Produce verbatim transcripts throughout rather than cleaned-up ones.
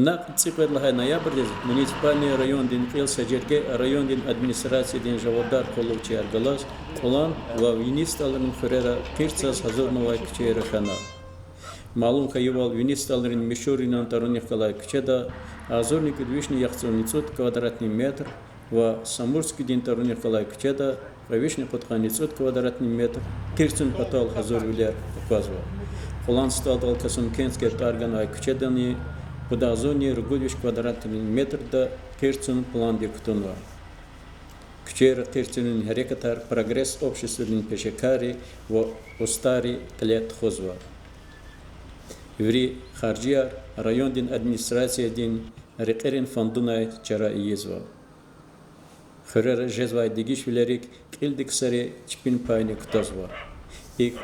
Накьв цӀикьвед лагьай ноябрдиз муниципальный райондин кьил са жерге райондин администрациядин жавабдар къуллугъчияр галаз Кьулан ва Вини СтӀалрин хуьрера хъир цаз гьазурнавай куьчейра хьана. Малум хьайивал, Вини СтӀалрин Мишуринан тӀварунихъ галай куьчеда агъзурни кӀуьд вишни яхцӀурни цӀуд квадратный метр ва Самурскийдин тӀварунихъ галай куьчеда кьве вишни кьудкъанни цӀуд квадратный метр хъир цун патал гьазурвилер аквазва. Кьулан СтӀалдал Касумкентская тӀвар ганвай куьчедани пуд агъзурни ругуд виш квадратный метрда хъир цун пландик кутунва. Куьчейра хъир цунин гьерекатар Прогресс обществадин пешекарри ва устӀарри кьиле тухузва. Вири харжияр райондин администрациядин рекьерин фондунай чара ийизва. Хуьрера жезвай дегишвилерик кьилди ксари чпин пайни кутазва. ИкӀ,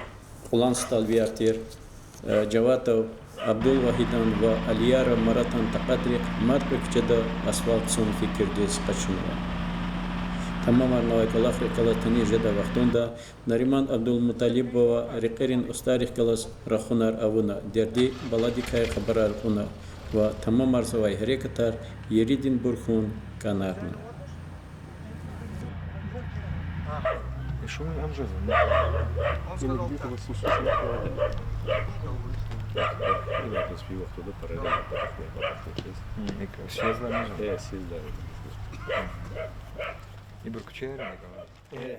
Кьулан СтӀалвияр тир, э, Жаватов Абдулвагьидан ва Алияра Маратан такьатрихъ мад кьве куьчеда асфальт цун фикирдиз къачунва. Тамамарнавай кӀвалахрихъ галаз таниш жедай вахтунда Нариман Абдулмуталибова рекьерин устӀаррихъ галаз рахунар авуна, дерди-баладикай хабарар кьуна ва тамамарзавай гьерекатар еридинбур хьун кӀанарна. Э, шумни ам жезва, ну. Он сказал так. Или где-то восемьсот метров. Или вот здесь в его туда параллельно патахъни, патахъни есть. М, и к-, съезд ам жезва? Э, съезд, да. Ибур куьчейрини? Э.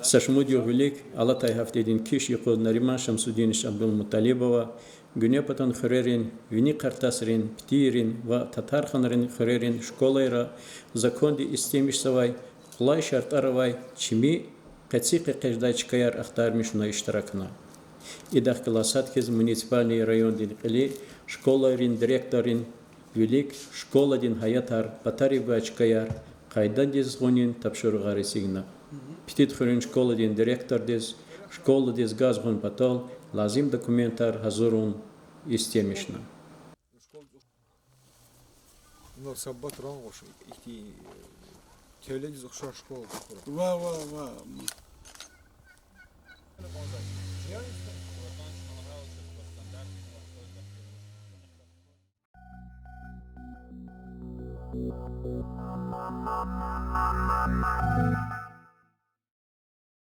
Са шумуд югъ вилик алатай гьафтедин киш юкъуз Нариман Шамсудинович Абдулмуталибова Гуьнепатан хуьрерин, Вини Къартасрин, Питийрин ва Татарханрин хуьрерин школайра законди истемишзавай, къулай шартӀар авай, чими къеци къекъвеждай чкаяр ахтармишна иштиракна. Идахъ галаз сад хьиз муниципальный райондин кьили школайрин директоррин вилик школадин гьаятар, патарив гвай чкаяр къайдадиз гъунин тапшуругъар эцигна. Питид хуьруьн школадин директордиз школадиз газ гъун патал лазим документар гьазурун истемишна. Ина са батран гъуш, ихьтин, э, теледиз ухшар школа тухура. Ва, ва, ва.